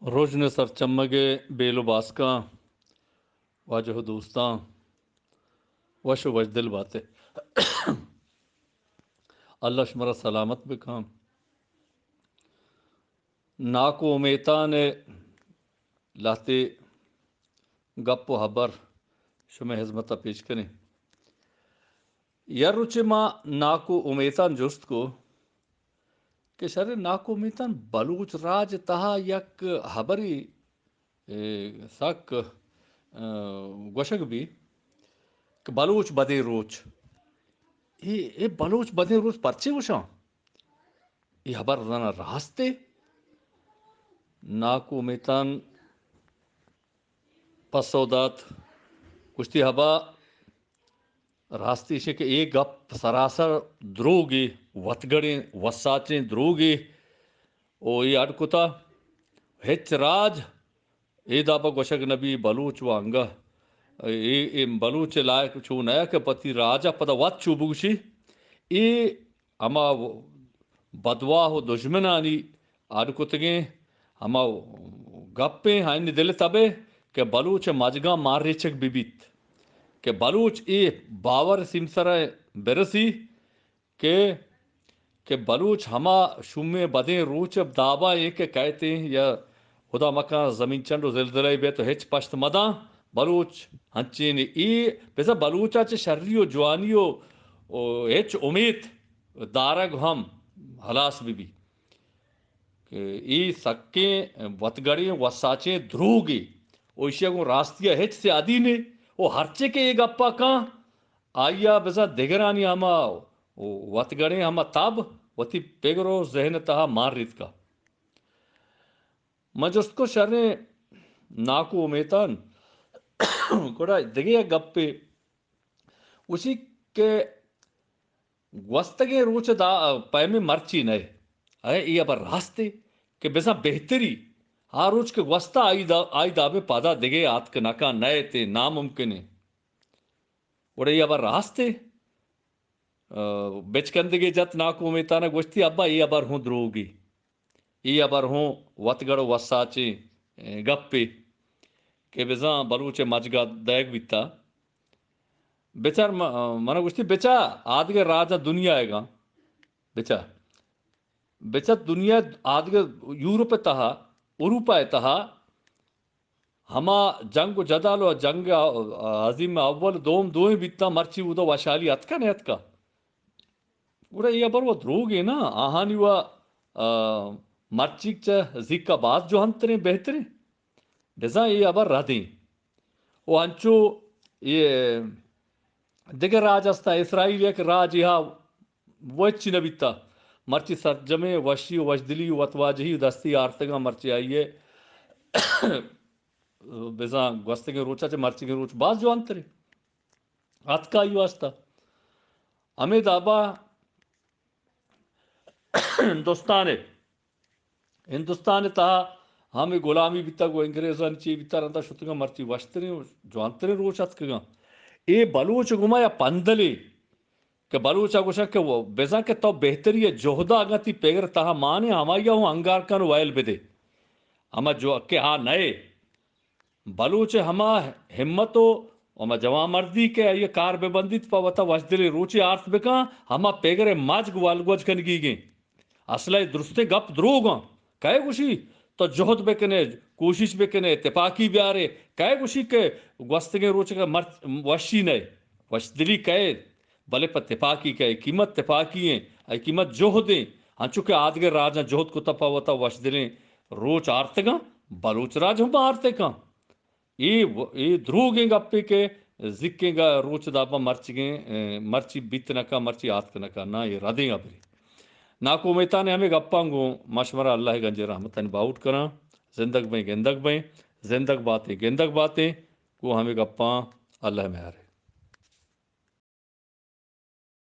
روژن ءِ سرچمگ ءِ بیل ءُ باسکاں، واجہ ءُ دوستاں، وش ءُ وشدل بات ئے۔ اللہ شمارا سلامت بکن۔ ناکو امیتان ءِ لہتے گپ ءُ ہبر شمئے ہزمت ءَ پیش کنیں۔ یک روچے ما ناکو امیتان جست کو کہ شر ناکو امیتان، بلوچ راج ءِ تہا یک ہبرے، اے، سک، اے، گوشگ بی کہ بلوچ بدیں روچ۔ اے، اے بلوچ بدیں روچ پرچے گوشاں؟ اے ہبر زاناں راستے؟ ناکو امیتان پسو دات، گوشتی، ہبا، راستی ایش کہ اے گپ سراسر دروگے، وتگڑیں وساچیں دروگے۔ او اے اڈ کتا، ہچ راج اے دابا گوشگ نبی بلوچ و انگہ اے، اے بلوچ لائق چو نیا کہ پتی راجا پدا وت چو بگوشی۔ اے ہما بدواہ و دژمنانی اڈ کتگیں ہما گپیں ہانی دل تبے کہ بلوچ مجگاں مار ریچگ بہ بیت کہ بلوچ اے باور سیمسر برسی کہ، کہ بلوچ ہما شومیں بدیں روچ دابا ایں کہ کئیتیں یا خدا مکان زمین چنڈ و زلزلہ بیت و ہچ پشت مداں۔ بلوچ ہنچین اے، بزاں بلوچا چہ شری و جوانی و، و ہچ امیت دارگ ہم ہلاس بہ بی۔ کہ اے سکیں وتگڑیں وساچیں دروگے و ایشی ء گوں راستی ء ہچ سیادی نے و ہرچے کہ اے گپ ء کاں، آئی ء بزاں دگرانی ہما وتگڑیں ہما تب وتی پگر و ذہن ء تہا مان ریتکا۔ من جست کو، شریں ناکو امیتان، گڑا دگہ یک گپے گوشی کہ گوستگیں روچ ء دا پیمیں مرچی نئے۔ اے، اے ہبر راستے کہ بزاں بہتری آ روچ کہ گوستا آئی دا، آئی دابیں پادا دگہ آتک نکاں نئے تے ناممکن ایں۔ گڑا اے ہبر راستے؟ ء، بچکندگے جت ناکو امیتان ء گوشتی، ابا اے ہبر ہوں دروگی۔ اے ہبر ہوں وتگڑ و وساچیں، اے، گپے کہ بزاں بلوچ ء مجگا دئیگ بیتا۔ بچار م-، من گوشتی، بچا آدگہ راجاں دنیا ء گاں۔ بچا، بچا دنیا آدگہ یورپ ء تہا، اروپا ء تہا، ہما جنگ و جدال و جنگ عظیم اول دوم دوئیں بیتاں، مرچی اودا وشحالی اتکا نہ اتکا؟ گڑا اے ہبر و دروگے نا، آہانی و، آ، مرچیگ چہ زیکا باز جوانتریں، بہتریں۔ بزاں اے ہبر ردیں۔ و انچو اے دگہ راج ہستاں، اسرائیل یک راجے ہا، و ہچی نہ بیتا۔ مرچی سرجمیں وشی و وشدلی و وتواجہی و دستی آرتگاں، مرچی آئی ء بزاں گوستگیں روچا چہ مرچیگیں روچ باز جوانتریں۔ اتکا ای واسطہ ہمے دابا ہندوستان ء، ہندوستان ء تہا ہمے غلامی بیتگ و انگریزانی چی بیتگ، رندا شتگاں، مرچی وشتریں و جوانتریں روچ اتکگاں۔ اے بلوچ گما یا پندلے کہ بلوچ ء گوشاں کہ و-، بزاں کہ تو بہتری ء جہد ء اگاں تئی پگر تہا مانے، ہمائی ء ہوں انگار کن و ویل بدے۔ ہما جو کہ ہا نئے۔ بلوچ ء ہما ہمت و ہما جوانمردی کہ آئی ء کار بہ بندیت، پہ وتا وشدلیں روچے آرت بکن، ہما پگر ء مجگ و الگوج کنگیگیں۔ اصل ء درستیں گپ دروگاں۔ کئے گوشی تو جہد بکنے، کوشش بکنے، تپاکی بیارے؟ کئے گوشی کہ گوستگیں روچ ء مرچ-، وشی نئے، وشدلی کئے؟ بلے پہ تپاکی کئے؟ قیمت تپاکی ایں، آئی قیمت جہد ایں۔ انچو کہ آدگہ راجاں جہد کتا پہ وتا وشدلیں روچ آرتگاں، بلوچ راج ہم آرتگاں۔ اے و-، اے دروگیں گپے کہ زکیں گا روچ دابا مرچگیں، اے، مرچی بیت نکا، مرچی آتک نکا، نا اے ردیں ہبرے۔ ناکو امیتان ء ہمے گپاں گوں ما شمارا اللہ ء گنجیں رحمتانی باہوٹ کناں۔ زندگ بئیں، گندگ بئیں، زندگ باتیں، گندگ باتیں، گوں ہمے گپاں اللہ ء میارے۔